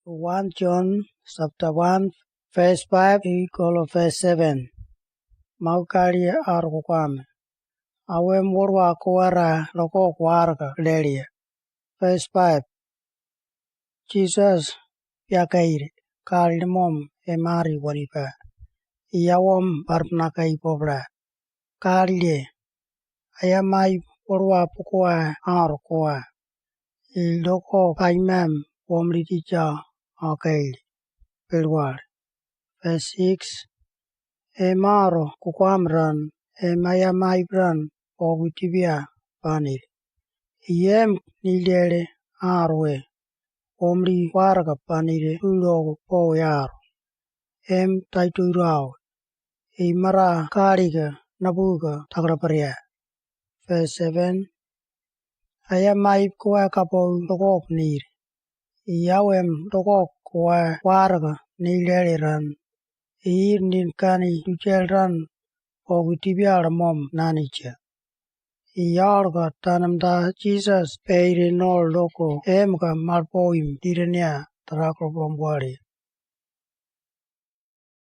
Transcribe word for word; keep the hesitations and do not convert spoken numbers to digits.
One John chapter one, verse five ikolo verse seven. Mau kali arokokwame. Awem woluwa kowa ra roko kowa raka lelia. Verse five. Jesus biakaire, kali limom e mari wanipa. Iawom barpnakai pobla. Kali le, aya mai woluwa pukoa arokoa. Iloko paimam wom ritija akaili. Pelwal. Verse six. E maro kukwam ran, e maya mai bran, ogu tibia panire. Iem nilele aroe. Omri waraka panire ulogo poe aro. Em taito irawe. Ei mara kaliga nabuka takraparia. Verse seven. Aya mai kowa kapou dokok nire. Iawem dokok kowa waraka nilele ran. Ir nin kani tuchel ran ogu tibia lamom nanija. Iarka tanamda Jesus peire nol loko emka malpoim direnia tara koloblom wari.